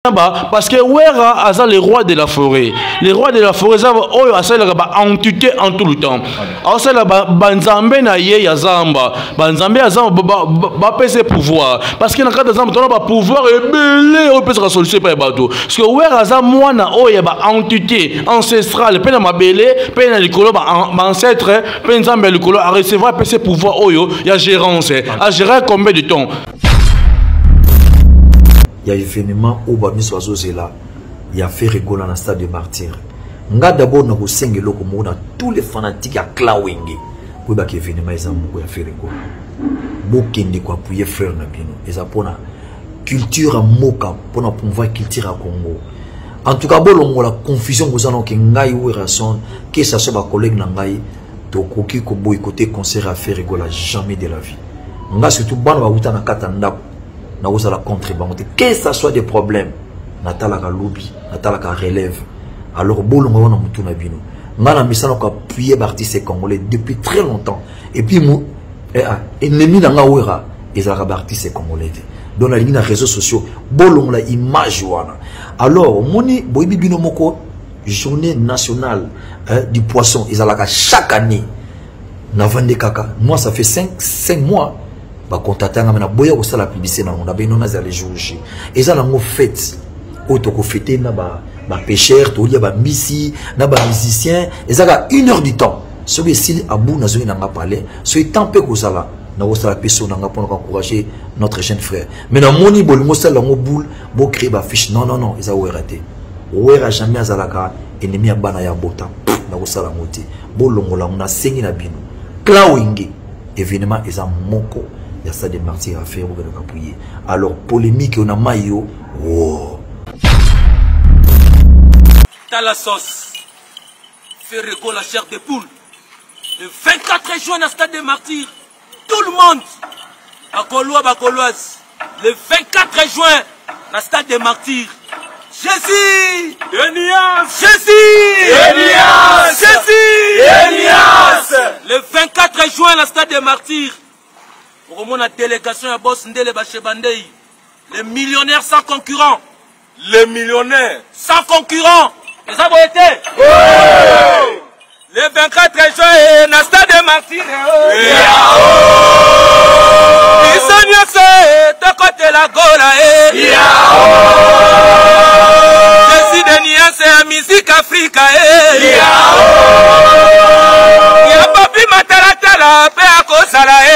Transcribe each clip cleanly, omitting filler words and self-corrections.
Parce que Wera aza le roi de la forêt. Le roi de la forêt eza oyo asalelaka ba entité en tout le temps. Asalela ba nzambe na ye ya zamba. Ba nzambe ya zamba ba pese pouvoir. Parce que na kati ya zamba tona ba pouvoir ebele oyo pesaka solution epai ya bato. Parce que Wera aza mwana oyo ya ba entité ancestrale pe na mabele pe na likolo ba ancêtre pe nzambe ya likolo a recevoir pese pouvoir oyo ya gérance. A gérer combien de temps? Ya evenement oyo ba miso bazozela ya Ferre Gola na stade de Martyr. Nga d'abord na kosenga eloko moko na tous les fanatiques ya clan Wenge koyebaka evenement eza moko ya Ferre Gola. Bokende ko appuyer frère na bino, eza pona culture ya mboka, pona promouvoir culture ya Congo. En tout cas bolongola confusion boza na ke ngai Werrason, que ça soit ba collègues na ngai, tokoki ko boycotter concert ya Ferre Gola jamais de la vie. Nga surtout bana bawuta na kati ya ndako nakozala contre bango te, que ça soit des problèmes, natalaka lobi, natalaka relève. Alors bolongo wana mutu na bino, nga na misana ko appuyer ba artistes congolais depuis très longtemps. Et puis mu, eh, ah, ennemi na nga Wera ezalaka ba artistes congolais te. Donc nalingi na réseaux sociaux bolongola image wana. Alors omoni boyebi bino moko journée nationale, hein, du poisson ezalaka chaque année. Navandi kaka, moi ça fait 5 mois ba contacter nga, na boya kosala publicité na ngo, na bino nazala le jour J. Eza nango fête oyo tokofete na ba pêcheurs, tolia ba mbisi na ba musiciens, ezaka une heure du temps. Soki esili abu nazongi na nga palais, soki temps pe kozala na kosala pe so na nga mpona koencourager notre jeune frère. Mais namoni bolingo osala yango boule, bo créer ba fiche. Non, non, non, eza Wera te. Wera jamais azalaka ennemi ya bana ya bota. Na kosala yango te. Bolongola yango, nasengi na bino. Clan Wenge, événement eza moko ya stade de Martyrs à faire bokende koappuyer. Alors polémique yo na mai yo, wow. Tala sauce, Ferre Gola chair de poule. Le 24 juin na stade de Martyrs, tout le monde, Bagaulois, Bagauloises, le 24 juin na stade de Martyrs. Jésus! Elias! Jésus! Elias! Jésus! Elias! Le 24 juin na stade de Martyrs, okomona délégation ya boss Ndele Bachebandei, les millionnaires sans concurrent. Les millionnaires sans concurrent. Eza boye te? Ouais! Le 24 juin na stade de Martyrs. Biso nyonso tokotela Gola e. Jésus de nuance ya musique Afrika e. Ya papi matalatala pe akozala e.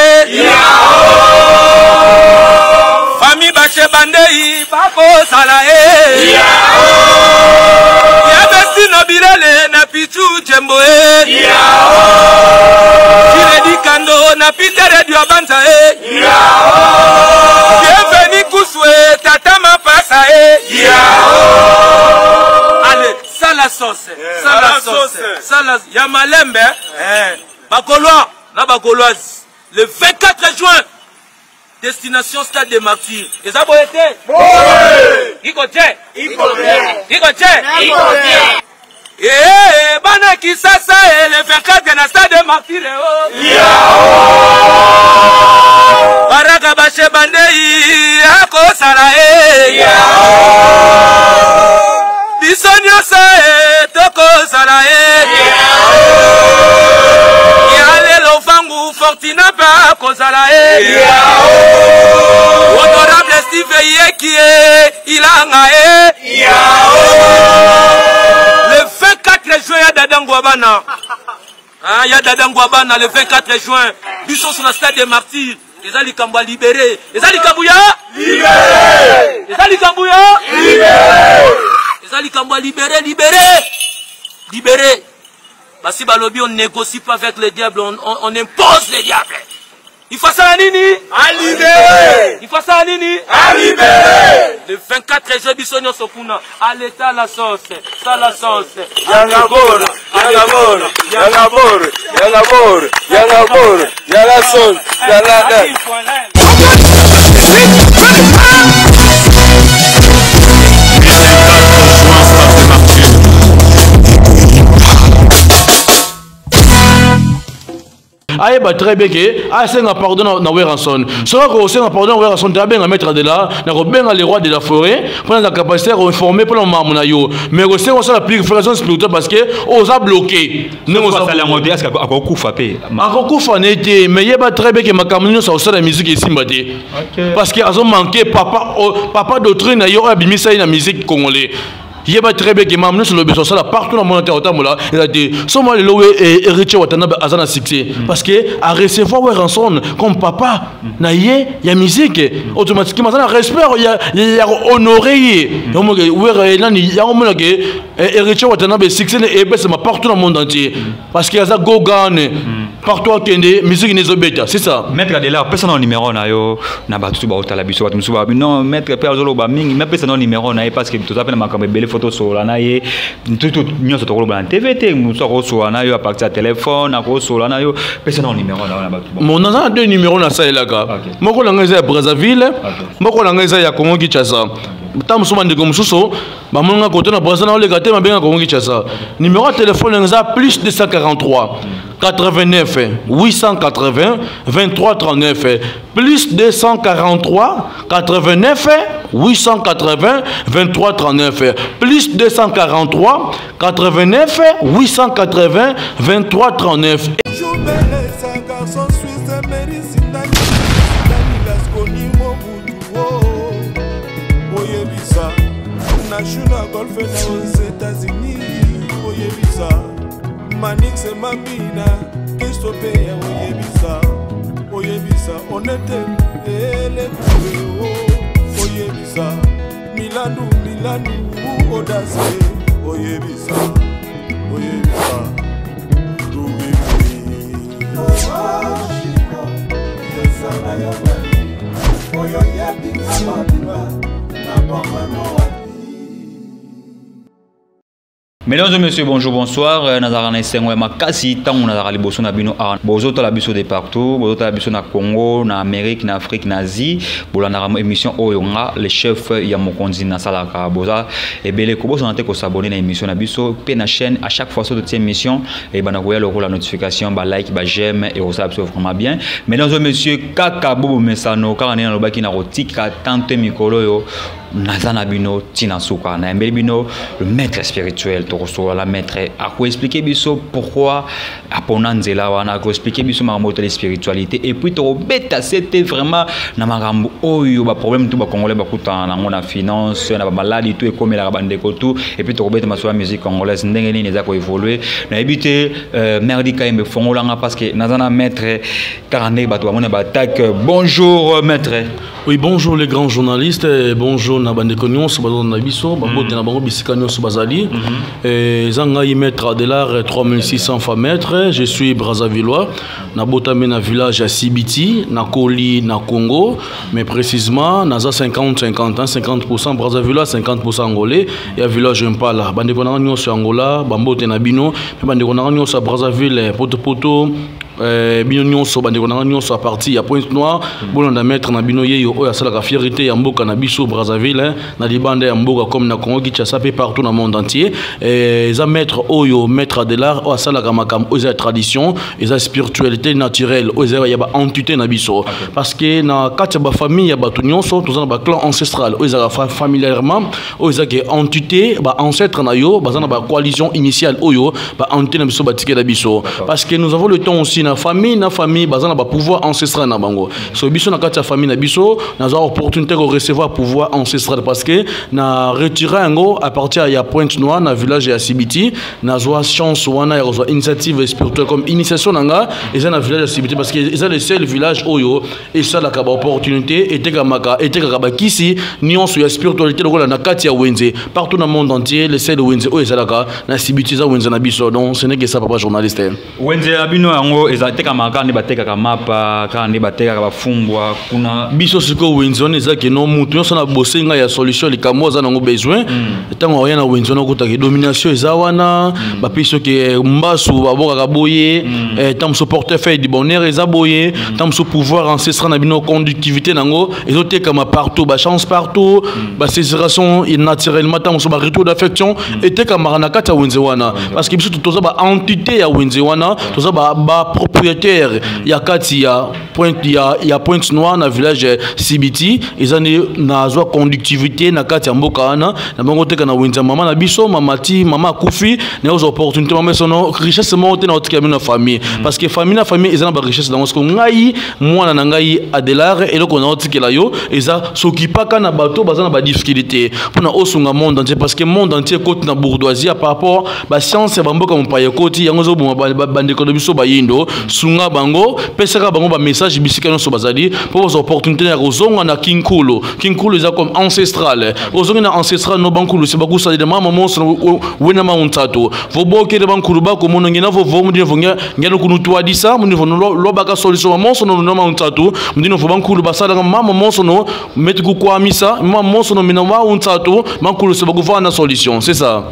Famille Bache Bandei bakozala e. Ya Bestino Bilele na Pichu Jembo e. Kiredi Kando na Peter Edio Abanza e. Bienvenue Kuswe Tata Mapasa e. Allez, sala sauce, sala sauce, sala ya malembe, eh. Bagaulois na Bagauloise, le 24 juin, destination stade des Martyrs. Eza boye te? Boye! Iko te? Iko te! Iko te? Iko te! Eh, bana Kisasa, eh, le 24 na stade des Martyrs, oh. Baraka Bache Bandei, akosala, eh. Biso nyonso, eh, tokozala, eh. Ya lelo vangu Fortuna pe akozala, eh. Honorable Steve Yeki, eh, ilanga, eh. Le 24 juin ya Dada Ngwabana. Ah, ya Dada Ngwabana le 24 juin. Biso sur la stade des Martyrs. Eza likambo ya libéré. Eza likambo ya libéré. Eza likambo ya libéré. Eza likambo ya libéré, libéré. Libéré. Basi balobi on négocie pas avec le diable, on impose le diable. Il faut ça nini? À libérer. Il faut ça nini? À libérer. Le 24 juin biso nyonso kuna, à l'état la sauce, ça la sauce. Yangaboro, yangaboro, yangaboro, yangaboro, yangaboro, yanga sauce, yanga. Ayeba très bien ke asenga pardon na Werrason. Soki akosenga pardon na Werrason te, abenga maître de la, nakobenga le roi de la forêt mpona na capacité ya koinforme mpona makambo na yo, mais kosenga osala purification spirituelle parce que oza bloqué. Ndenge osala yango te, est-ce akokufa mpe? Akokufa ne te, mais yeba très bien ke makambo nyonso akosala musique esimba te, parce que azomanke papa, papa doctrine na ye oyo abimisa ye na musique congolais. Yeba très bien ke makambo nyonso lobeso osala partout na mona te, otambola eza te. So mwa lelo we Héritier Watanabe aza na succès parce que arecevoir Werrason comme papa na ye ya musique, automatiquement aza na respect ya honorer ye. Wera nani yango mona ke Héritier Watanabe succès epesama partout na monde entier parce que aza gogane partout akende, musique nezobeta, c'est ça. Maître Adela, pesa na numéro na yo na bato tu baotala biso. Bato mosusu babi non, maître mpe azoloba mingi, mais pesa na numéro na ye parce que toza mpe na makambo ebele, fo tosolola na ye. Tutu nyonso tokoloba na TV te, mosusu akosolola na yo à partir ya téléphone, akosolola na yo. Pesa na numéro na yo na bato. Bon, naza na deux numéro nasalelaka. Moko na ngai eza ya Brazzaville, moko na ngai eza ya Congo Kinshasa. Ntango mosusu bandeko mosusu bamonanga kote na Brazza, na oleka te, mabenga Congo Kinshasa. Numéro ya telefone eza plus 243 89 880 23 39, plus 243 89 880 23 39, plus 243 89 880 23 39. Garçon suisse, Mary Sindani, Lasconi, Mobutu, oyebisa na Golfe na aux États-Unis, oyebisa Manix Mambina, Kristo ya oyebisa, oyebisa Onete Elekue, oyebisa Milandu, Milandu Odase, oyebisa, oyebisa oyo yebinga mobimba na bomano. Mesdames et messieurs, bonjour, bonsoir. Nazara na esengo ya makasi ntango nazalaka liboso na bino awa. Bozotala biso de partout, bozotala biso na Congo, na Amérique, na Afrique, na Asie. Bolandaka émission oyo nga le chef ya mokonzi nasalaka. Boza ebele, kobosana te kos'abonner na émission na biso mpe na chaîne. À chaque fois so totie émission, ebanda koya lokola notification, balike, baj'aime ekosala biso vraiment bien. Mesdames et messieurs, kaka bobo mesano, kaka ndenge nalobaki na kotika tante mikolo oyo, naza na bino ntina suka, nayembeli bino le maître spirituel. Tokosolola, maître akoexpliquer biso pourquoi apona nzela wana, akoexpliquer biso makambo otala spiritualité, et puis tokobeta sete vraiment na makambo oyo baproblème tu bacongolais bakutana nango na finance, na bamaladi tu ekomelaka bandeko tu, et puis tokobeta masolo ya musique congolaise, ndenge nini eza koévoluer. Nayebi te, merdi kayembe fongolanga parce que naza na maître, kaka ndenge bato bamoni baattaque. Bonjour maître. Oui, bonjour les grands journalistes, et bonjour na bandeko nyonso bazo na biso, babote na bango bisika nyonso bazali. Eza ngai maître Adelar 3600 fois maître, je suis brazzavillois, nabotami na village ya Sibiti, nakoli na Congo, mais précisément naza 50-50, hein, 50% brazzavillois, 50% angolais, ya village Mpala. Bandeko na nyonso ya Angola, bambote na bino, pe bandeko na nyonso ya Brazzaville, poto poto, bino nyonso, bandeko na nga nyonso à partir ya Pointe Noire, bolanda maître na bino yeyo oyo asalaka fierté ya mboka na biso Brazzaville, na libanda ya mboka comme na Congo Kinshasa pe partout na monde entier. Eza maître oyo, maître Adelar, oyo asalaka makambo oyo eza ya tradition, eza spiritualité naturelle, oyo eza ya baentité na biso, parce que na kati ya bafamille ya bato nyonso toza na baclan ancestral oyo ezalaka familièrement, oyo eza ke entité baancêtre na yo baza na bacoalition initiale oyo baentité na biso batikela biso, parce que nous avons le temps aussi na famille baza na bapouvoir ancestral na bango. So biso na kati ya famille na biso, nazwa opportunité ko recevoir pouvoir ancestral parce que na retira yango à partir ya Pointe Noire, na village ya Sibiti. Nazwa chance wana ya kozwa initiative spirituelle comme initiation na nga eza na village ya Sibiti, parce que eza le seul village oyo esalaka baopportunité, etekamaka, etekaka bakisi nyonso ya spiritualité lokola na kati ya wenze partout na monde entier. Le seul wenze oyo ezalaka na Sibiti eza wenze na biso. Donc ce n'est que ça, papa journaliste. Wenze ya bino yango eza tekamaka kaka nde batekaka mapa, kaka nde batekaka bafumbwa kuna? Biso sikoyo wenze wana eza keno mutu nyonso na bosenga ya solution, likambo aza nango besoin, ntango aya na wenze wana, okutaka domination eza wana, bapesi soki mbasu babokaka boye, ntango mosusu portefeuille du bonheur eza boye, ntango mosusu pouvoir ancestral na bino, conductivité nango ezotekama partout, bachance partout, baséparation naturellement, ntango mosusu baretour d'affection etekamaka na kati ya wenze wana, parce que biso toza baentité ya wenze wana, toza ba Propriétaire ya kati ya Pointe, ya Pointe Noire, na village Sibiti. Eza nde nazwa conductivité na kati ya mboka wana na bango teka na wenza mama na biso, mama ti mama akufi, na ozwa opportunité mama sono richesse moko te na otika bino na famille, parce que famille na famille eza na barichesse nango. Siko ngai, mwana na ngai Adelar, eloko na otikela yo eza sokipaka na bato baza na badifficulté, mpona osunga monde entier, parce que monde entier ekoti na bourgeoisie par rapport bascience ya bamboka mopaya. Ekoti yango, ezoboma bandeko na biso bayindo. Sunga bango, pesaka bango bamessage bisika nyonso bazali, mpo bazwa opportunité ya kozonga na kinkulu. Kinkulu eza comme ancestral. Ozongi na ancestral no, bankulu se bakusalela mama monso wena mauntsatu vobokele bankulu bakomona ngena vovo mudino vo ngena kunutwadisa mudino vo lobaka solution mamonso no no mauntsatu mudino vo bankulu basalaka mama monso no meti kukwamisa mama monso no mina mauntsatu bankulu se bakuvana solution, c'est ça.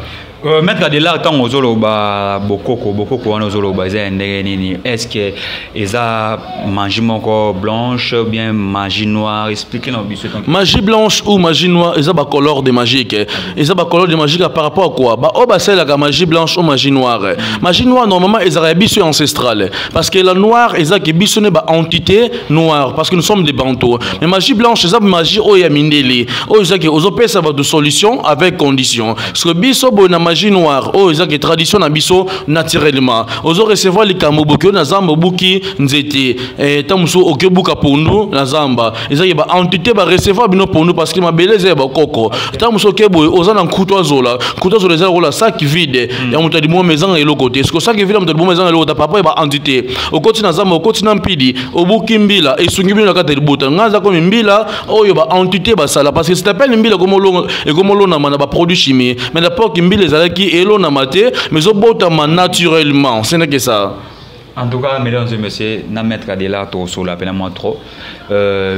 Maître Adela, ntango ozoloba bokoko, bokoko wana ozoloba eza ya ndenge nini? Est ce que eza magie moko blanche ou bien magie noire? Explique na biso. Magie blanche ou magie noire, eza bacolor de magique. Eza bacolor de magique par rapport à quoi? Baoyo basalelaka magie blanche ou magie noire, magie noire normalement ezalaka ya biso ancestrale, parce que la noire ezalaki biso ne baentité noire, parce que nous sommes des Bantous. Mais magie blanche eza magie oyo ya mindele, oyo ezaki ozopesa bato solution avec condition. Parce que biso boye na magie noire oyo ezaki tradition na biso, naturellement ozo recevoir likambo boki oyo na zamba, obuki nzete, ntango mosusu oki obuka pondu na zamba, ezaki baentité barecevoir bino pondu, parce que mabele eza ya bakoko. Ntango mosusu oke boye, oza na nkutu azola. Nkutu azola eza lokola sac vide ya moto ya liboma, ezanga eloko te. Siko sac vide ya moto ya liboma ezanga eloko te, papa ya baentité. Okoti na zamba, okoti na mpidi, obuki mbila, esungi bino na kati ya libota. Ngai aza komi mbila oyo baentité basala, parce que c'est appel mbila ekomolonama na baproduit chimie, mais l'époque mbila ezalaki elonama te, mais ezobotama naturellement. Ce n'est que ça. En tout cas, mesdames et messieurs, na maître Adela tosola pena moi trop.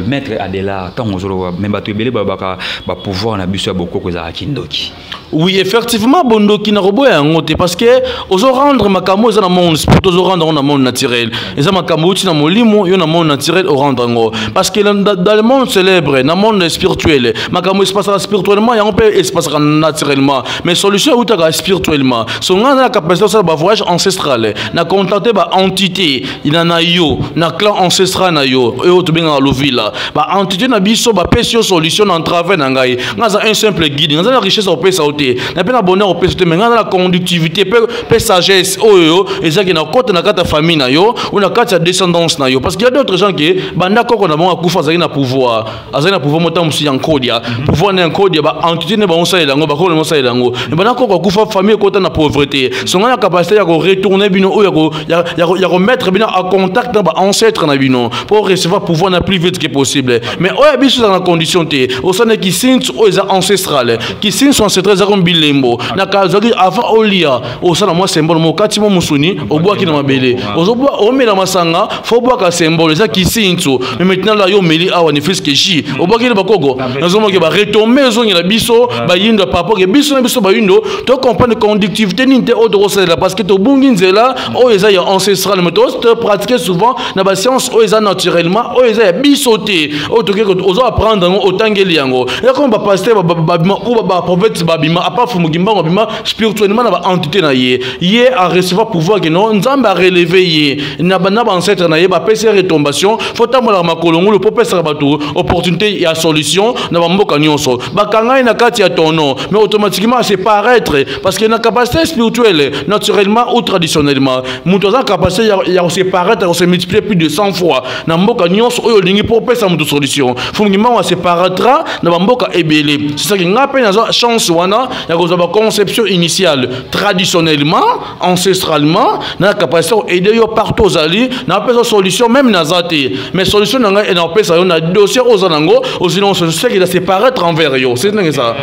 Maître Adela, ntango ozoloba me bato ebele balobaka bapouvoir na biso ya bokoko ezalaki ndoki. Oui, effectivement, bondoki na koboya yango te, parce que ozorendre makambo eza na monde spirituel, ozorendre yango na monde naturel. Eza makambo outi na molimo yo na monde naturel, orendre yango, parce que dans le monde célèbre, na monde spirituel, makambo espasaka spirituellement, yango mpe espasaka naturellement, mais solution eutaka spirituellement. So nga na capacité osala bavoyage ancestral, na contacte baentité na yo, na clan ancestral na yo oyo tobengaka lovila. Baentité na biso bapesi yo solution na travers na ngai. Nga aza un simple guide. Nga aza na richesse opesa yo te, na mpe na bonheur opesa yo te, mais nga aza na conductivité mpe sagesse oyo ezaki na kota na kati ya famille na yo ou na kati ya descendance na yo, parce qu'il y a d'autres gens qui banda koko na bango akufa, azalaki na pouvoir, azalaki na pouvoir mota mosusu ya nkodia, pouvoir na ya nkodia, baentité ne bango salela yango, bakoko na bango salela yango, mais banda koko akufa, famille ekota na pauvreté. So nga na capacité ya koretourner bino oyo ya komettre bino en contact na baancêtre na bino pour recevoir pouvoir na plus vite que possible. Mais oyo ya biso ezala na condition te. Osalaki kisinsu oyo eza ancestral. Kisinsu ancestral eza comme bilembo na kazwaki avant olia, osala mwa symbole mo okati mwa mosuni, obwaki na mabele. Ozobwa, omela masanga, fo obwaka symbole, eza kisinsu. Mais maintenant là, yo omeli awa ne fût-ce que jus, obwaki na bakoko, nazomaki baretombe ezongela biso bayindo, par rapport ke biso na biso bayindo tocomprendre conductivité nini te oyo tokosalela, parce que tobungi nzela oyo eza ya ancestral, mais topratiquer souvent na bascience oyo eza naturellement, oyo eza ya biso te, oyo toke ozo apprendre yango, otangeli yango. Eza comme bapasteur babima ou baprophète babima, apa Fumu Kimbangu abima spirituellement na baentité na ye. Ye arecevoir pouvoir ke no Nzambe arelevé ye na baancêtre na ye, bapesi ye retombation, fo tambolaka makolo ngulu mpo pesaka bato opportunité ya solution na bamboka nyonso. Bakanga ye na kati ya tono, mais automatiquement ase paraître, parce que na capacité spirituelle, naturellement ou traditionnellement, moto aza capacité ya kose paraître, ya kose multiplier plus de 100 fois na mboka nyonso oyo olingi mpo opesa moto solution. Fumu Kimbangu ase paraîtra na bamboka ebele. C'est ça que nga mpe nazwa chance wana ya kozwa baconception initiale traditionnellement, ancestralement, na capacité koaider yo partout ozali, na apesa solution même naza te, mais solution na ngai na opesa yo na dossier oyo oza nango, ozwi nango solution, c'est se paraître envers yo, c'est ndenge ça.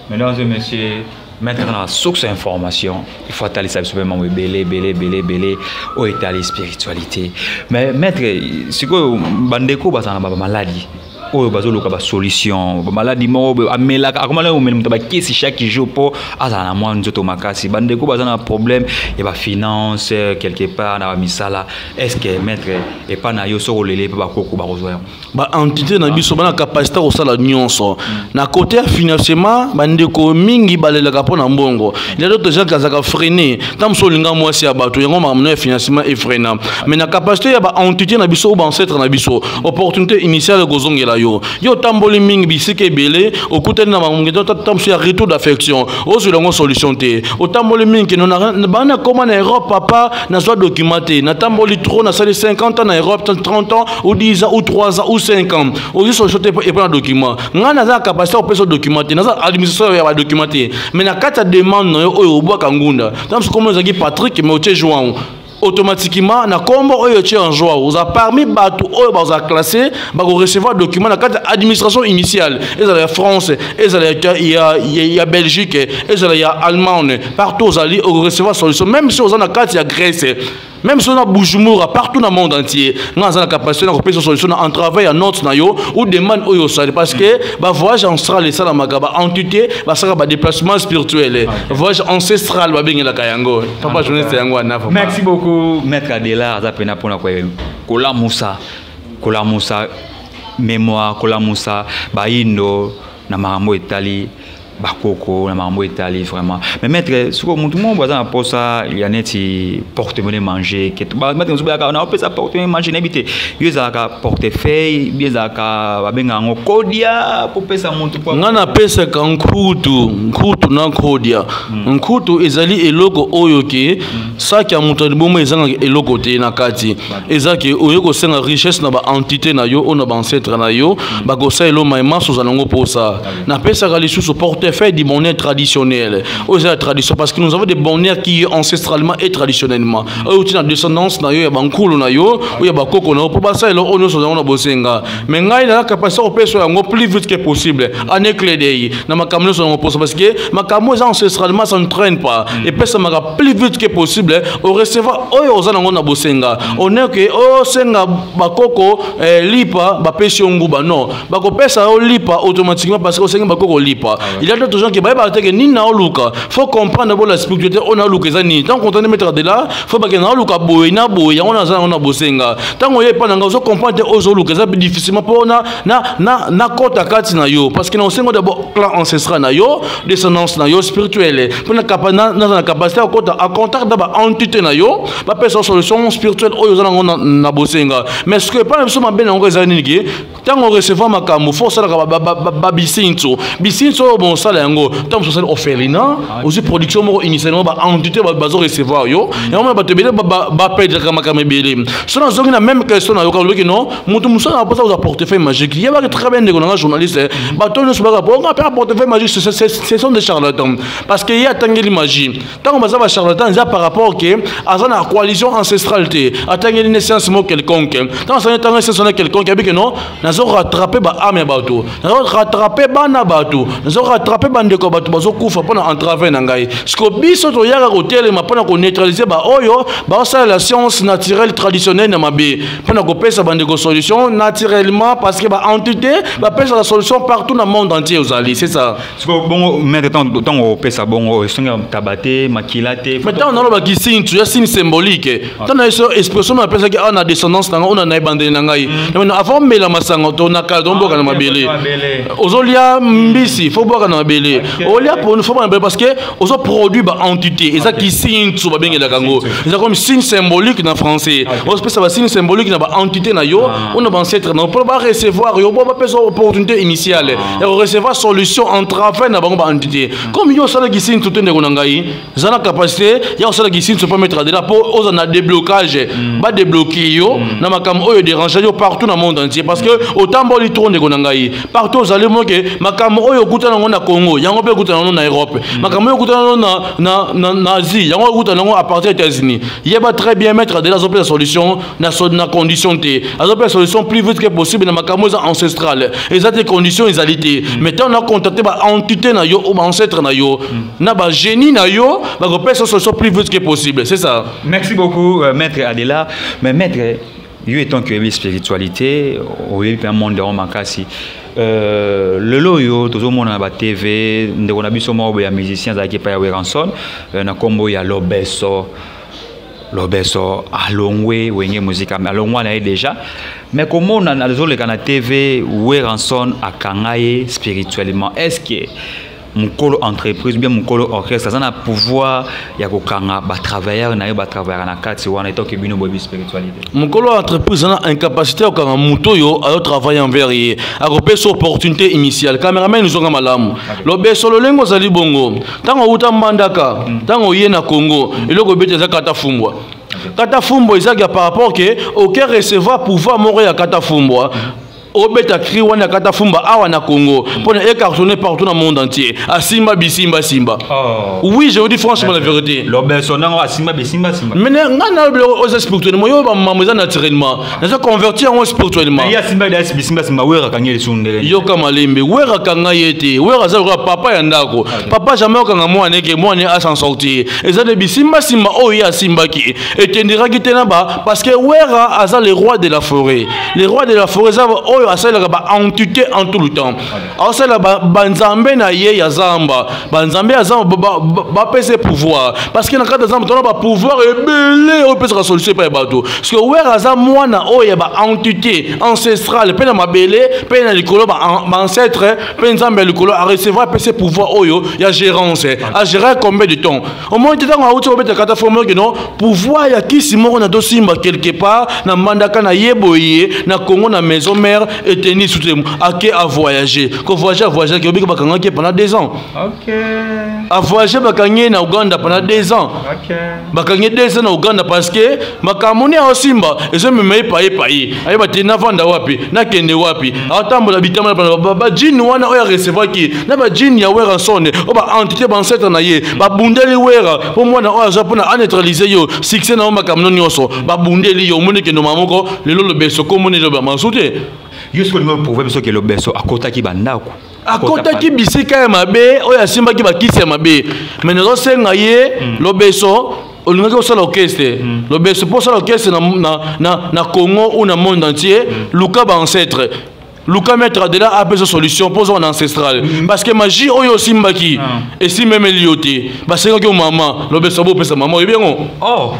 Mesdames et messieurs, maître na source information, il faut atalisa biso mpe mambo ebele ebele ebele ebele oyo etali spiritualité. Mais maître, sikoyo bandeko bazala na bamaladi. Oyo bazoluka basolution, bamaladi moko amelaka, akomala omela moto bakisi chaque jour mpo azala na mwa nzoto makasi. Bandeko baza na problème ya bafinance quelque part na bamisala, est ce que, maître, epa na yo soki olele mpe bakoko bakozwa yango? Baentité na biso bana capacité kosala nyonso. Na côté ya financement, bandeko mingi balelaka mpo na mbongo. Il y a d'autres gens qui azalaka freiné. Ntango mosusu olinga mwasi ya bato, yango makambo ya financement efreina. Mais na capacité ya baentité na biso oyo baancêtre na biso, opportunité initiale ekozongela yo. Yo otamboli mingi bisika ebele, okutani na makambo ntango mosusu ya retour d'affection, ozwela yango solution te. Otamboli mingi keno bana koma na Europe, papa, nazwa document te. Natamboli trop, nasali 50 ans na Europe, 30 ans ou 10 ans ou 3 ans ou 5 ans, ozwi solution te epo na document. Ngai naza na capacité ya kopesa document te, naza administration ya badocument te. Mais na kati ya demande na yo oyo obwaka ngunda, ntango mosusu kombo ezalaki Patrick, mais otie Joao, automatiquement na kombo oyo otie en Joao, oza parmi bato oyo baza classé, bakorecevoir document na kati ya administration initiale, ezala ya France, ezala ya Belgique, ezala ya Allemagne. Partout ozali, okorecevoir solution, même si oza na kati ya Grèce, même si on a Bujumbura, partout dans le monde entier. Nga na capacité na kopesa solution na en travail ya note na yo ou demande oyo osali, parce que ba voyage ancestral esalamaka, ba entité basaka ba déplacement spirituel, voyage ancestral babengelaka yango. Papa journaliste, yango wana. Merci beaucoup, maître Adela. Aza pena mpona kolamusa mémoire, kolamusa bayindo na makambo etali bakoko, na makambo etali vraiment. Mais maître, sikoyo motu moko aza na posa ya neti porte-monnaie magique, maître mosusu bayaka na opesa porte-monnaie magique, nayebi te yo ezalaka portefeuille bi ezalaka babengaka yango kodia popesa motu? Nga napesaka nkutu, nkutu na kodia. Nkutu ezali eloko oyo ke saki ya moto ya libomo ezangaka eloko te na kati. Eza ke oye kosenga richesse na baentité na yo oyo na baancêtre na yo, bakosalela mayemaso ozala yango mposa. Napesaka lisusu portefeuille du bonheur traditionnel oyo eza ya tradition, parce que nous avons des bonheurs qui ancestralement et traditionnellement oyo uti na descendance na yo, ya bankulu na yo oyo ya bakoko na yo, mpo basalela oyo nyonso ozango na bosenga. Mais ngai naza capacité kopesa yango plus vite que possible en éclair na makambo nyonso yango mposa, parce que makambo eza ancestralement, ça ne traîne pas, epesamaka plus vite que possible. Orecevoir oyo oza nango na bosenga, oneke osenga bakoko lipa, bapesi yo nguba. Non, bakopesa yo lipa automatiquement parce que osengi bakoko lipa. Il y a d'autres gens qui bayebaka te ke nini na oluka. Faut comprendre d'abord la spiritualité. Oyo na oluka eza nini? Tant qu'on mettre de là, faut bakende na oluka boye na boye, yango naza nango na bosenga. Ntango oye epa na ngai, ozo comprendre te oyo ozoluka, eza difficilement mpo na kota kati na yo, parce que na osengo d'abord clan ancestral na yo, descendance na yo spirituelle, mpo naza na capacité ya kokota en contact na baentité na yo, bapesa solution spirituelle oyo oza nango na bosenga. Mais ce que epa na biso mabe na yango eza nini? Ke ntango orecevoir makambo, fo osalaka babisinso, bisinso oyo bon osala yango. Ntango mosusu osali orphelinat, ozwi production moko initialement, baentité bazo recevoir yo yango. Mona bato ebele bapedraka makambo ebele. So nazongi na même question na yoka, olobiki non, moto mosusu na mposa kozwa portefeuille magique. Yebaki très bien, ndeko nanga journaliste, bato nyonso baka bonga mpe portefeuille magique, ce sont des charlatans, parce que ye atangeli magie. Ntango baza bacharlatan, eza par rapport ke aza na coalition ancestrale te, atangeli ne science moko quelconque. Ntango asali ntango science wana quelconque, abiki non, nazo rattrape baâme ya bato, nazo rattrape bana bato, nazo rattrape bandeko ya bato bazokufa mpona entrave na ngai. Siko biso toyaka kotelema mpona koneutraliser baoyo baosalela science naturelle traditionnelle na mabe, mpona kopesa bandeko solution naturellement, parce que baentité bapesaka solution partout na monde entier ozali, c'est ça. Siko bongo, maître, ntango opesa bongo, esongi taba te, makila te? Mais ntango nalobaki signe, ya signe symbolique, ntango na yeso expression napesaki awa na descendance na ngai oyo na ebandeli na ngai. Avant mela masanga to na kala, toboka na mabele. Ozolia mbisi, fo bwaka na mabele. Olia ponu, fo bwaka na mabele, parce que ozoproduit baentité. Eza kisintu babengelaka yango, eza comme signe symbolique na français. Ozopesa basigne symbolique na baentité na yo oyo na baancêtre na yo, mpo barecevoir yo, po bapesa opportunité initiale ya korecevoir solution en travers na bango baentité. Comme yo osalaki signe te, ndeko na ngai, eza na capacité ya kosalaki signe mpo mettre adela, mpo oza na déblocage, badébloke yo na makambo oyo dérange yo partout na monde entier, parce que otamboli trop, ndeko na ngai. Partout ozali moke, makambo oyo okutana yango na Congo, yango mpe okutana yango na Europe. Makambo oyo okutana yango na Asie, yango okutana yango à partir ya États-Unis. Yeba très bien, maître Adela azopesa solution na condition te, azopesa solution plus vite que possible na makambo eza ancestral. Eza te condition ezali te, mais ntango na contacte baentité na yo oyo baancêtre na yo na bagénie na yo, bakopesa solution plus vite que possible, c'est ça. Merci beaucoup, maître Adela. Mais maître, Yo étant que oyebi spiritualité, oyebi mpe monde yango makasi, lelo oyo tozomona na batv ndeko na biso moko boye ya musicien azalaki epai ya Werrason, na nkombo ya Lobeso. Lobeso alongwe Wenge Musica, alongwa na ye déjà, mais komona azoleka na TV, Werrason akanga ye spirituellement. Est ce que mokolo entreprise bien mokolo orchestre aza na pouvoir ya kokanga batravailleur na ye, batravailleur na kati wana, etoke bino boyebi spiritualité? Mokolo entreprise aza na incapacité ya kokanga moto oyo azotravaille envers ye, akopesa opportunité initiale. Cameraman, ezonga malamu. Lobeso, lolenge ozali bongo, ntango outa Mbandaka, ntango oye na Congo, eloko ebeti eza kata fumbwa. Kata fumbwa ezaki par rapport ke oke recevoir pouvoir moko ya kata fumbwa, obeta cri wana ya kata fumba awa na Congo mpona ecartonné partout na monde entier. Asimba bisimba simba. Oh. Oui, je vous dis franchement la vérité. Lobeso nango asimba bisimba simba? Mais nga na biloko oza spirituellement, yo bamambo eza naturellement, naza convertir yango spirituellement. Ye asimba bisimba simba, Wera akangi lisusu ndenge? Yoka malembe, Wera akanga ye te. Wera aza lokola papa ya ndako. Papa jamais okanga mwana eke mwana a s'en sortir. Eza de bisimbasimba oyo ye asimbaki etendiraki te na ba, parce que Wera aza le roi de la forêt. Le roi de la forêt eza oyo asalelaka baentité en tout le temps, aosalela banzambe na ye ya zamba. Banzambe ya zamba bapesa ye pouvoir, parce que na kati ya zamba tona bapouvoir ebele oyo epesaka solution epai ya bato, parce que Wera aza mwana oyo ya baentité ancestrale, mpe na mabele mpe na likolo, baancêtre mpe nzambe ya likolo arecevoir, apesa pouvoir oyo ya gérance. Agérer combien de temps? Omoni te, ntango awuti kobeta kata fo, moki no pouvoir ya kisi moko na tosimba quelque part na Mbandaka na ye boye na Congo na maison mère eteni sute ake avoyage, kovoyage, avoyage, obiki bakangaki ye pendant 2 ans. Avoyage, bakangi ye na Uganda pendant 2 ans. Bakangi ye 2 ans na Uganda parce que makambo ni aosimba ezomema ye paye paye, ayeba te navanda wapi, nakende wapi. Aotambola bitambola, bajini wana oyo arecevaki na bajini ya Werrason, oyo baentité baancêtre na ye babundeli Wera mpo mwana oyo aza mpona aneutralize yo succès na yo, makambo no nyonso babundeli yo. Omoni kendo mama moko lelo Lobeso komoni eloba masu te. Yo soki olingi oprouve biso ke Lobeso akotaki bandako? Akotaki bisika ya mabe oyo asimbaki bakisi ya mabe, mais nazosenga ye, Lobeso, olingaki kosala orchestre. Lobeso, mpo osala orchestre na Congo ou na monde entier, luka baancêtre, luka maître Adela apesa solution mpo ozwa na ancestral, parce que magie oyo osimbaki esimbemeli yo te. Basengaki yo mama. Lobeso, bopesa mama, oyebi yango? Oh.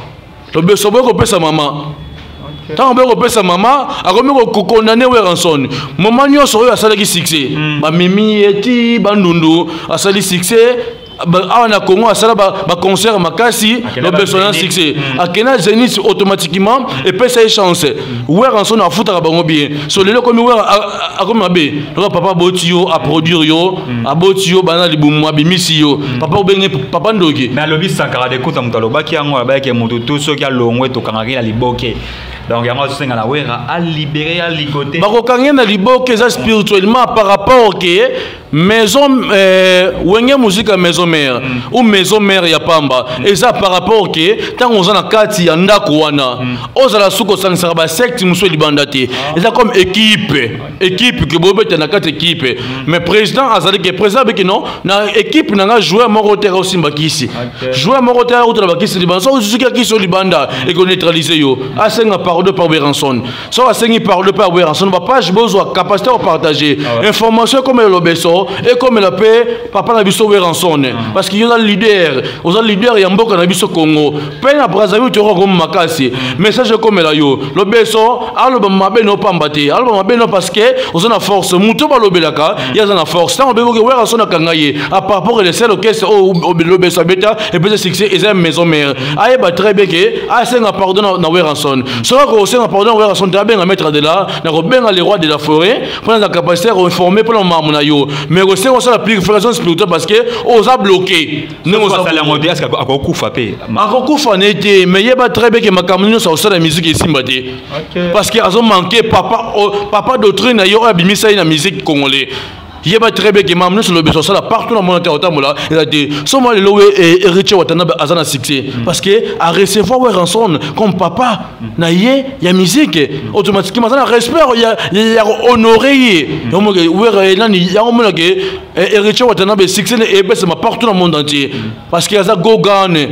Lobeso, boye kopesa mama. Ntango boye kopesa mama, akomi kokondane Werrason. Moma nyonso oyo asalaki succès, bamemi ye ti Bandundu, asali succès awa na Congo, asala baconcert makasi. Lobeso na succès, akenda Zénith, automatiquement epesa ye chance. Werrason afutaka bango bien. So lelo ekomi Wera akomi mabe loka papa aboti yo, aproduire yo, aboti yo bana libumu, abimisi yo papa, obenge papa ndoki. Mais alobi Sankara de Kuta, moto alobaki yango, alobaki moto tu soki alongwe tokangaki na liboke. Donc yango azosenga na Wera alibere, aligote. Bakokangi na liboke eza spirituellement par rapport ke maison Wenge Musica maison mère ou maison mère ya pamba, eza par rapport ke ntango oza na kati ya ndako wana, ozala suki osangisaka basecte mosusu libanda te. Eza comme équipe ke bobeta na kati équipe, mais président azali ke président abeki non, na équipe na nga joueur moko te osimba kisi, joueur moko te auta na bakisi libanda. So ozuki akisi oyo libanda, ekoneutralize yo. Asenga pardon par Werrason. So asengi pardon par Werrason, bapage bozwa capacité ya kopartage information ekomela Lobeso, ekomela mpe papa na biso Werrason, parce que yo oza leader, oza leader ya mboka na biso Congo mpe na Brazzaville. Toyoka komo makasi message ekomela yo. Lobeso aloba mabe no pamba te, aloba mabe no parce que oza na force. Moto balobelaka ye aza na force. Ntango obekoki Werrason akanga ye à par rapport le seul orchestre oyo Lobeso abeta epesa succès eza maison mère, ayeba très bien ke asenga pardon na Werrason. Soki akosenga pardon na Werrason te, abenga maître de la na kobenga le roi de la forêt mpona na capacité ya koinforme mpona makambo na yo, mais kosenga osala purification spirituelle parce que oza bloqué. Ndenge osala yango te, est-ce akokufa mpe? Akokufa ne te, mais yeba très bien ke makambo nyonso akosala musique esimba te, parce que azomanke papa, papa doctrine na ye oyo abimisa ye na musique congolais. Yeba très bien ke makambo nyonso Lobeso asala partout na mona te, otambola eza te. So mwa lelo we Héritier Watanabe aza na succès parce que arecevoir Werrason comme papa na ye ya musique, automatiquement aza na respect ya honoré ye. Wera nani yango mona ke Héritier Watanabe succès epesama partout na monde entier parce que aza gogane.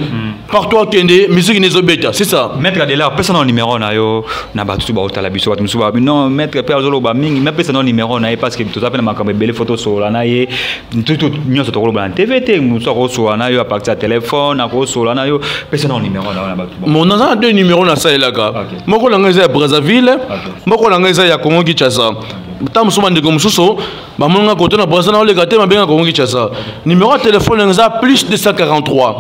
Partout akende, musique nezobeta, c'est ça. Maître Adela, pesa na numéro na yo na bato baotala biso, bato mosusu babi non, maître mpe azoloba mingi, mais pesa na numéro na ye parce que toza mpe na makambo ebele, fo tosolola na ye tutu nyonso, tokoloba na TV te. Mosusu akosolola na yo à partir ya téléphone, akosolola na yo. Pesa na numéro na yo na bato. Bon, naza na deux numéro nasalelaka. Moko na ngai eza ya Brazzaville, moko na ngai eza ya Congo Kinshasa. Ntango mosusu bandeko mosusu bamoni nga kote na Brazza, na oleka te, mabenga Congo Kinshasa. Numéro ya telefone eza plus 243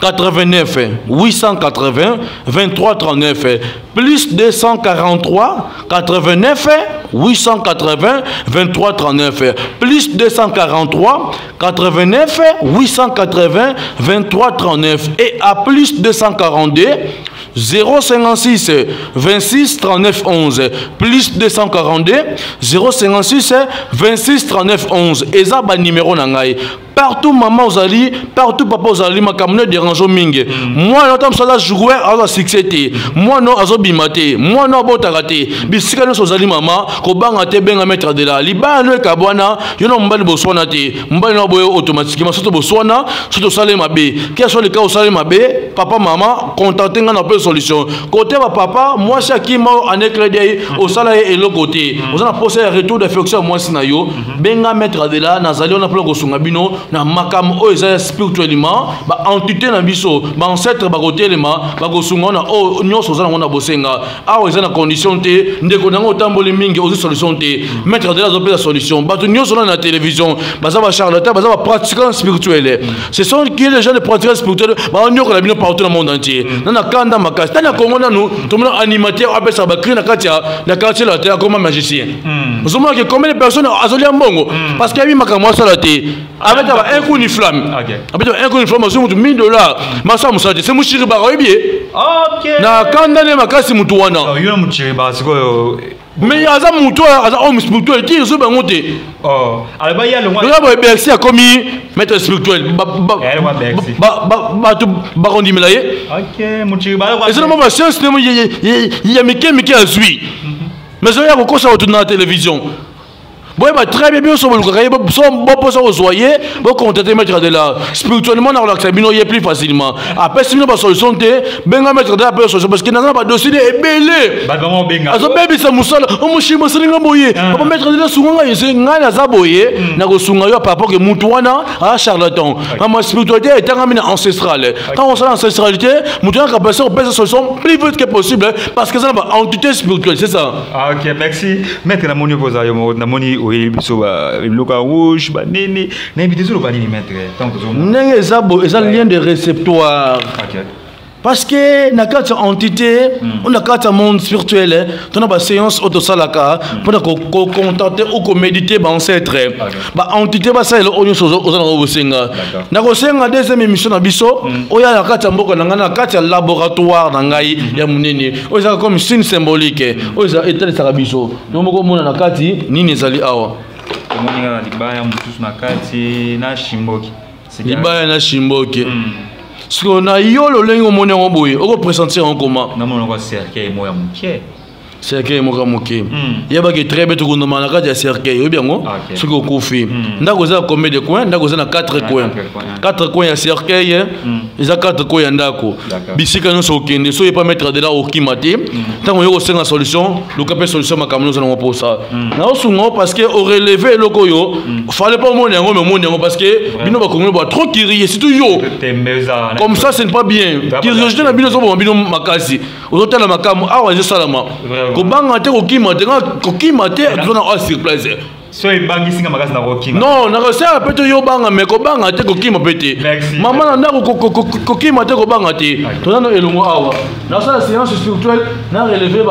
89 880 23 39, plus 243 89 880 23 39, plus 243 89 880 23 39 et à plus 242 056 26 39 11, plus 242 056 26 39 11. Eza ba numéro na ngai. Partout mama ozali, partout papa ozali, makambo no dérange mingi. Mwana ata mosu aza joueur, aza succès te, mwana azobima te, mwana abotaka te, bisika nyonso ozali mama, kobanga te, benga maître de la libala no ekabwana, yo na mobali boswana te, mobali no aboye automatiquement. Soki boswana, soki osali mabe, quel soit le cas osali mabe, papa, mama, contacte ngai na pe solution. Kote bapapa, mwasi akima aneclede, osala ye eloko te, oza na posa ya retour d'affection ya mwasi na yo, benga maître Adela. Nazali wana mpona kosunga bino na makambo oyo eza spirituellement. Baentité na biso, baancêtre bakotelema, bakosunga wana oyo nyonso oza nango na bosenga. Awa eza na condition te, ndeko nango otamboli mingi, ozwi solution te, maître Adela azopesa solution. Bato nyonso wana na télévision baza bacharlatan, baza bapratiquant spirituel. Ce sont qui les gens de pratiquants spirituels baonyokola bino partout na monde entier. Na kanda makasi tani ya Kongo, nanu tomona animateur apesaka bacri na kati ya na quartier la te, akoma magicien. Ozomona ke combien de personnes azolia mbongo parce que ayebi makambo asala te, abeta ba un coup ni flamme, abeta un coup ni flamme, azwi mutu 1000 $, masala mosala te. Se mushiri baka oyebi ye na kanda nde makasi mutu wana. Yo na mushiri baka sikoyo. Mais aza mutu oyo aza homme spirituel ti ezo bango te. Lokola boye Bercy akomi maître spirituel, bato bakondimela ye. Eza na mwa bascience ya mike mike azwi, mais oyo ya kokosa bato na télévision, boyeba très bien, biso bolukaka ye so boposa kozwa ye, bocontacte maître de la spirituellement, na kolakisa bino ye plus facilement. Apesi bino basolution te, benga maître de la pe solution, parce que naza na badossier ebele. Azobebisa mosala, omoshima asalinga boye, papa maître de la, sunga ngai, ese ngai naza boye, nakosunga yo par rapport ke mutu wana aza charlatan. Mama spiritualité etangami na ancestrale. Quand osala ancestralité, mutu wana capacité kopesa solution plus vite que possible, parce que eza na baentité spirituelle, c'est ça. Ah, ok, merci maître. Namoni okozala yo moko, namoni oyebi biso biloko ya rouge banini, nayebi te ezoloba nini, maître, ntango tozomona. Ndenge eza boye, eza lien de réceptoire, parce que na kati ya entité oyo, na kati ya monde spirituel, tona baséance oyo tosalaka mpona kocontacte ou komédite baancêtre, baentité basalela oyo nyonso oza nango bosenga. Nakosenga deuxième émission na biso oyo na kati ya mboka na ngai, na kati ya laboratoire na ngai ya monene, oyo ezalaka comme signe symbolique, oyo etalisaka biso. Yo moko omona na kati nini ezali awa. Tomoni kaka libaya mosusu na kati na shimboki. Libaya na shimboki. Sikoyo na yo lolenge omoni yango boye, okopressentir yango koma? Namonaka cercueil moko ya moke. Cercueil moko ya moke. Yebaki très bien, tokondoma na kati ya cercueil, oyebi yango. Soki okufi, ndako eza combien de coin? Ndako eza na 4 coin. 4 coin ya cercueil eza 4 coin ya ndako. Bisika nyonso okende, so oyepa maître de la, okima te. Ntango oyo kosenga solution, luka mpe solution, makambo nyonso nango mposa naosunga ngo, parce que orelever eloko oyo fallait pas omona yango, mais omoni yango, parce que bino bakongoli ba trop curieux, surtout yo. Comme ça, ce n'est pas bien. Curiosité na bino ezoboma bino makasi. Ozotala makambo awa ezosalama, kobanga te, kokima te, kokima te, toza na awa sur place. So ebangisinga makasi na kokima. Non, nakosala mpe te, yo obanga, mais kobanga te, kokima mpe te. Mama na ndako, kokima te, kobanga te, toza na elongo awa. Nasala séance spirituelle, na relever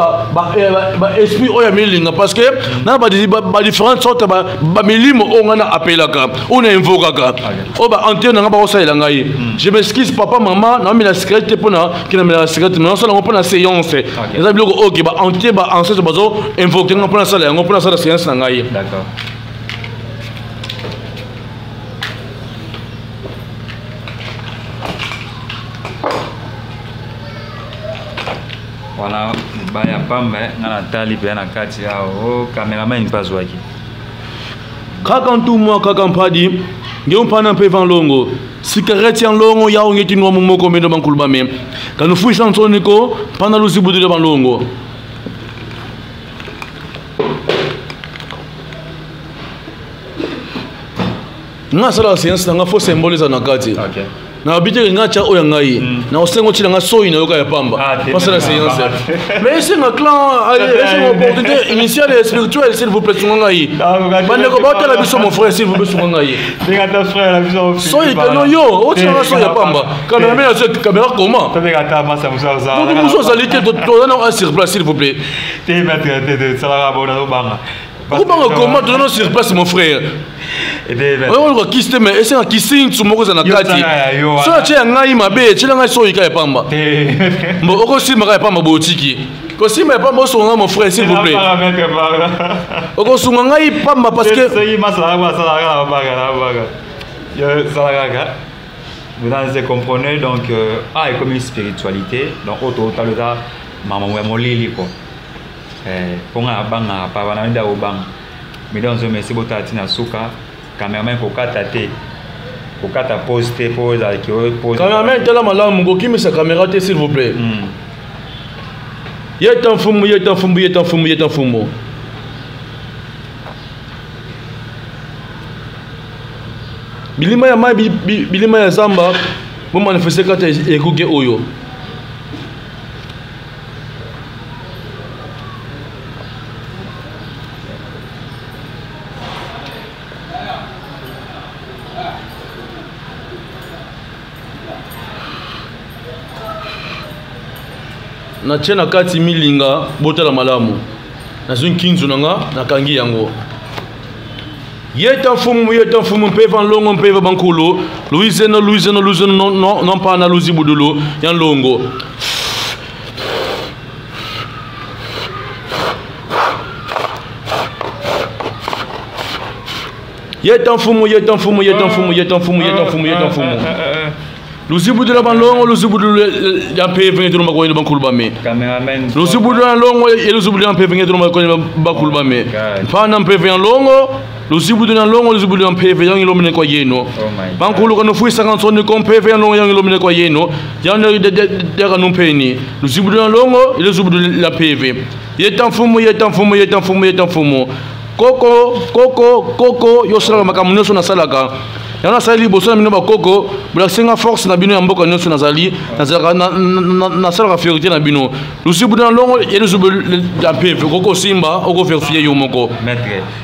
baesprit oyo ya milinga, parce que na badifférentes sorte bamilimo oyo ngai na apelaka, oyo na invokaka, oyo baentité na ngai bakosalela ngai. Je m'excuse, papa, mama, naomela cigarette te mpona kinamela cigarette, mais nasala yango mpona séance. Eza biloko oyo ke baentité, baancêtre bazo invoke ngai mpona asala yango, mpona asala séance na ngai. D'accord. Wana libaya pamba nga natali mpenza na kati awa, cameraman mpe azwaki. Kaka ntumwa, kaka mpadi. Nge mpana mpe van longo. Cigarette ya longo ya onge tinwa mumoko mendo bankulu bame. Kanufuisa nsoniko mpana luzibudule banlongo. Nga asalaka séance na nga fo symbole eza na kati. Okay. Nalobi te nga tya oyo ya ngai na osenga otyela nga soi nayoka ya pamba Ah, te, basala te, séance te. mais esenga clan esenga opportunité initiale et spirituelle, s'il vous plaît, sunga ngai. Ah, Bandeko baotala biso, mon frère, s'il vous plaît, sunga ngai. Ndenge ata frère na biso Soi kano yo otyela nga soi ya pamba, cameraman azwi caméra comment? Tobeka ata masa mosusu azala. Moto mosusu azali te, toza na sur place, s'il vous plaît. Te, maître, te, te, salaka bona, ozobanga. Okobanga comment? Toza na sur place, mon frère. Oyo oluka kisi te, mais esenga kisintu moko eza na Yo kati. sala ya yo wana. So atie ya ngai mabe, etiela ngai soyi ka ya pamba. Mbo okosimba kaka ya pamba boye, otiki kosimba ya pamba, osunga ngai, mon frère, s'il vous plaît. Okosunga ngai pamba parce que Soki masalaka asalaka na babanga na babanga, yo sala kaka. Maintenant, je comprenais donc ah, ekomi spiritualité, donc oyo totala eza makambo ya molili quoi. Mpo nga nabangaka papa na nde akobanga. Mesdames et messieurs, botala ntina suka, cameraman kokata te, kokata pose te, mpo ezalaki oyo pose. Cameraman, tala malamu, kokimisa caméra te, s'il vous plaît. Yeta mfumu, yeta mfumu, yeta mfumu, yeta mfumu. Bilima ya mai, bilima ya zamba bomanifeste kati ya ekuke oyo. Natie na kati milinga, botala malamu, nazwi nkinzu na nga, nakangi yango. Yeta mfumu, yeta mfumu, mpeva nlongo, mpeva bankulu luizeno, luizeno, luizeno, no, no, no mpana luzibudulu ya nlongo. Yeta mfumu, yeta mfumu, yeta mfumu, yeta mfumu, yeta mfumu, yeta mfumu, luzibudula banlongo, luzibudulu ya mpeve ngetulu makoyeni bankulu bame. Cameraman. Luzibudula nlongo ye luzibudula mpeve ngetulu makoyeni bakulu bame. God. Mpana mpeve ya nlongo, luzibudula nlongo, luzibudula mpeve yangi lomene kwa yeno. Oh my God. Bankulu kanofuisaka nsoni ko mpeve ya nlongo yangi lomene kwa yeno yaka numpeni luzibudula nlongo, luzibudula mpeve, yeta mfumu, yeta mfumu, yeta mfumu, yeta mfumu. Koko, koko, koko, yo osalaka makambo nyonso nasalaka yango, nasali liboso na bino bakoko, bolakisenga force na bino ya mboka nyonso nazali, nazalaka nasalaka fierté na bino. Luzibu na longo ye luzibu ya mpeve, okoki kosimba, okoverifie yo moko. Maître,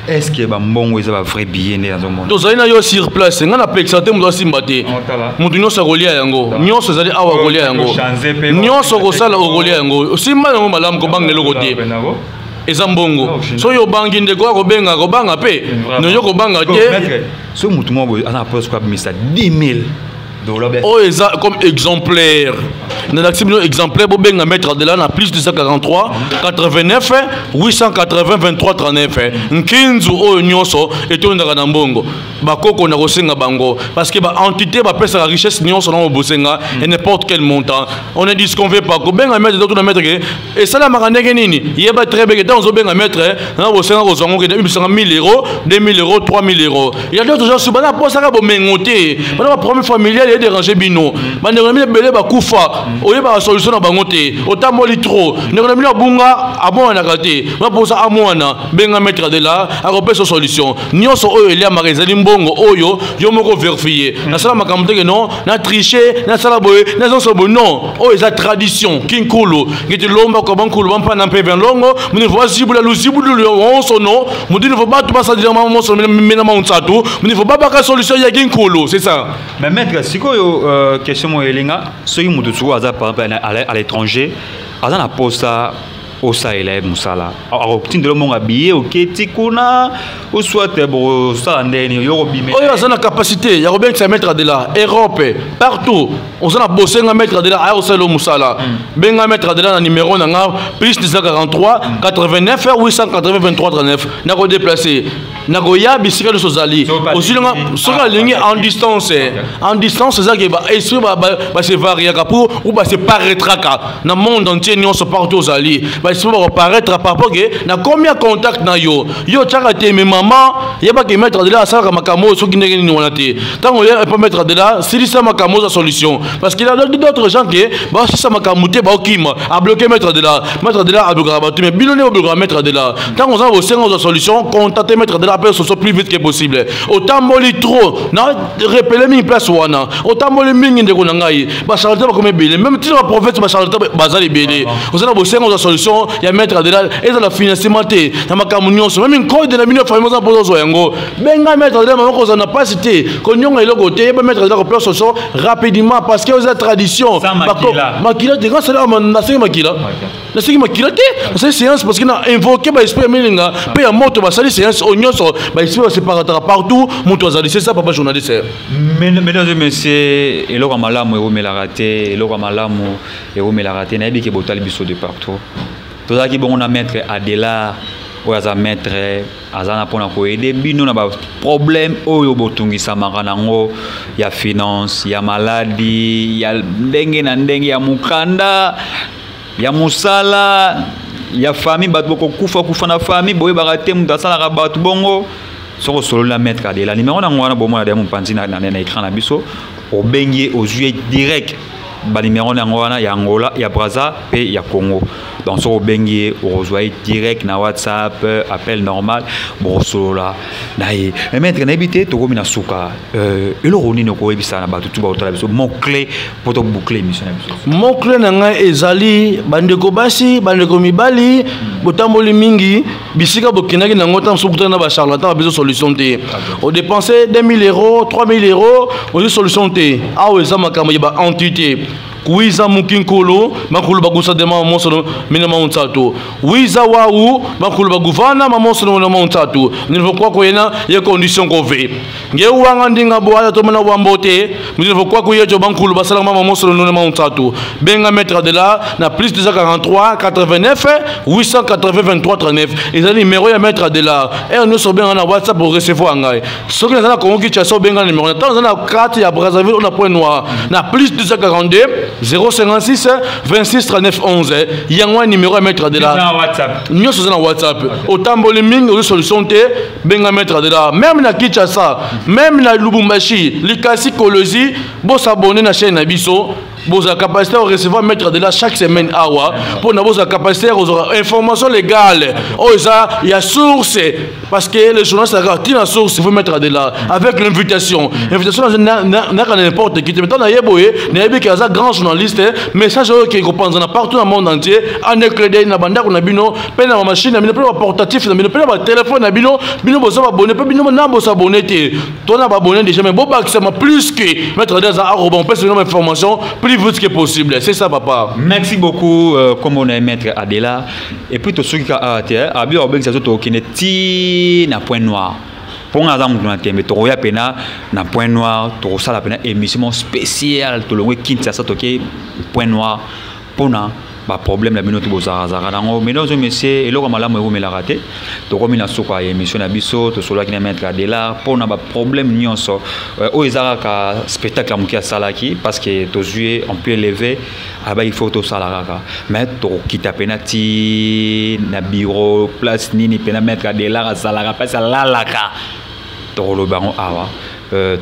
est ce que bambongo eza bavrai billet nde nazomona? Tozali na yo sur place, ngai napekisa te moto asimba te. Otala. Moto nyonso akolia yango, nyonso ezali awa akolia yango. Changer pe. Nyonso okosala, okolia yango, osimba yango malamu, kobanga eloko te, eza mbongo. Oh, soki obangi, ndeko akobenga, kobanga mpe noyo kobanga te. Maître, soki motu moko boye aza na poste ko abimisa 10 000 dollars Oyo eza comme exemplaire, nalakisi bino exemplaire. Bobenga maître Adela na plus 243 89 880 23 39. Nkinzu oyo nyonso etondaka na mbongo. Bakoko na kosenga bango parce que baentité bapesaka richesse nyonso na bosenga et n'importe quel montant, on ne disconvient pas kobenga maître. Totuna maître ke esalamaka ndenge nini. Yeba très bien ke ntango ozobenga maître na bosenga kozwa ngo, kende bisanga 1000 euros, 2000 euros, 3000 euros. Il y a d'autres gens bana posaka bomengo te, bana baproblème familial edérange bino, bandeko na bino ebele bakufa, oyebaka solution na bango te, otamboli trop, ndeko na bino abunga, amwanaka te, baposa amwana, benga maître Adela, akopesa solution nyonso. Oyo eliamaka ezali mbongo oyo yo moko verifie. Nasala makambo teke non, na triche, nasala boye, nazonso boye, non. Oyo eza tradition kinkulu, ngeti lomba ko bankulu bampana mpeve nlongo mundini fo bazibula luzibulu wonso no mundini fo batu basadila monso mena mauntsatu mundini fo babaka solution ya kinkulu, c'est ça. Mais maître, sikoyo question moko elinga, soki moto sikoyo aza par exemple à l'étranger, aza na posa osalela ye mosala, akotindela mbongo ya billet, oketi kuna, ou soit bokosala ndeni yo kobimela? Oyo aza na capacité ya kobengisa maître Adela, Europe partout, oza na bosenga maître Adela aya kosalela mosala, benga maître Adela na numéro na nga plus 243 89 880 23 39. Nakodéplace, nakoya bisika nyonso ozali. Ozilinga soki alingi en distance, en distance ezaki baesprit base variaka pour ou base paraîtraka na monde entier nyonso, partout ozali. Baesprit bakoapparaître par rapport ke nakomi ya contact na yo. Yo otyaka te, me mama yebaki Maître Adela asalaka makambo oyo soki ndenge nini wana te. Ntango ye epa Maître Adela, silisa makambo, oza solution, parce qu'il y a d'autres gens ke baosisa makambo te, baokima abloqué Maître Adela. Maître Adela ablokaka bato, mais bino nde boblokaka Maître Adela. Ntango oza na bosenga, ozwa solution, contacte Maître Adela, apesa solution plus vite que possible. Otamboli trop na repele mingi place wana, otamboli mingi, ndeko na ngai, bacharlatan bakomi ebele, même ntina baprophète, bacharlatan baza ebele. Oza na bosenga, ozwa solution ya Maître Adela, ezala financement te, na makambo nyonso, même nkode na bino ya famille oza mposa ozwa yango, benga Maître Adela. Mama, kozala na mpasi te, konionga eloko te, yeba Maître Adela kopesa solution rapidement, parce que oza tradition. Makila te, grâce nasengi makila, nasengi makila te, nasali séance parce que na invoqué baesprit ya milinga mpe ya moto. Basali séance oyo nyonso, baesprit baseparataka partout moto azali. C'est ça, papa journaliste. Mesdames et messieurs, eloko ya malamu ewumelaka te, eloko ya malamu ewumelaka te. Nayebi ke botali biso de partout. Tozalaki bongo na Maître Adela oyo aza maître, aza na mpona koaider bino na baproblème oyo botungisamaka nango ya finance, ya maladi, ya ndenge na ndenge, ya mokanda, ya mosala, ya famille. Bato bokokufa kufa na famille, boyebaka te moto asalaka bato bongo. Soki osololi na Maître Adela, numéro nango wana bomona deya mopanzi na écran na biso, obengi ye, ozwi ye direct. Banimero na yango wana ya Angola, ya Braza mpe ya Congo. Donc soki obengi ye, okozwa ye direct na WhatsApp, appel normal, bokosolola na ye. Mais maître, nayebi te, tokomi na suka, eloko nini okoyebisa na bato tu baotala biso, mot clé mpo toboucle émission na biso? Mot clé na ngai ezali: bandeko basi, bandeko mibali, botamboli mingi bisika bokendaki nango, ntango mosusu okutani na bacharlatan, bapesa solution te, odépense 2000 euros, 3000 euros, ozwi solution te. Awa eza makambo ya baentité. Wiza mukinkulu makulu bagusa dema mamosono mina mauntatu, wiza wawu makulu baguvana mamosono mina mauntatu nilivyokuwa yena ye condition kove nge wanga ndinga bwala to mana wambote nilivyokuwa kuyejo bankulu basala mama mosono nuna mauntatu. Benga Maître Adela na plus 243 89 880 23 39, ezali numéro ya Maître Adela. Heure nyonso obenga na WhatsApp, orecevoir ngai. Soki naza na Congo Kinshasa, obenga na numéro. Ntango naza na kati ya Brazzaville, na Point Noir, na plus 242 056 26 39 11, yango wana numéro ya Maître Adela. Nyonso eza na WhatsApp. Otamboli mingi, ozwi solution te, benga Maître Adela. Même na Kinshasa, même na Lubumbashi, Likasi, Kolosi, bosabone na chaîne na biso, bozala capacité ya recevoir Maître Adela chaque semaine awa, mpona bozala capacité ya kozwa information légale oyo eza ya source, parce que le journaliste aka ntina source. Faut Maître Adela avec l'invitation, invitation naka n'importe qui te. Maintenant naye boye, nayebi ke aza grand journaliste. Message oyo ke kopanzana partout na monde entier, en éclairé na bandako na bino, mpe na bamachine na bino, mpe na baportatif na bino, mpe na batelefone na bino. Bino boza babone, mpe bino na bosabone te, to na babone déjà, mais bobakisama plus que Maître Adela aza aroba, opesa bino information plus vite que possible. C'est ça, papa. Merci beaucoup. Comme on est Maître Adela et puis tosuki ka awa te, abi obengisa so, tokokende ti na Point Noir, mpo nga aza moto na tembe. Tokoya mpena na Point Noir, tokosala mpena émission spéciale. Tolongwe Kinshasa, toke Point Noir mpona baproblème na bino to bozalakazalaka nango. Mesdames et messieurs, eloko malamu ewumelaka te. Tokomi na suka ya émission na biso. Tosololaki na Maître Adela mpona baproblème nyonso oyo eza kaka spectacle ya moke asalaki, parce que tozwi on peut élever aba, il faut tosala kaka. Mais tokokita mpena ti na bureau, place nini mpena Maître Adela azalaka, place alalaka, tokoloba yango awa.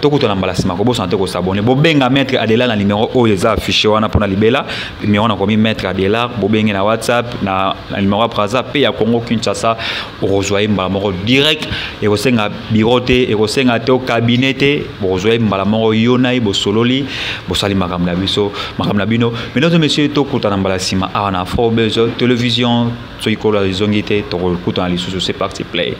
Tokutana mbala nsima. Kobosana te kosabone. Bobenga Maître Adela na numéro oyo eza affiché wana mpona libela. Numéro nakomi Maître Adela, bobenge na WhatsApp na numéro ya Braza mpe ya Congo Kinshasa, okozwa ye mbala moko direct. Ekosenga bureau te, ekosenga te cabinet te, bokozwa ye mbala moko, yo na ye bosololi, bosali makambo na biso, makambo na bino. Mesdames et messieurs, tokutana mbala nsima awa na Afro Buzz Télévision. Soki kolo ezongi te, tokokutana lisusu. C'est parti, play.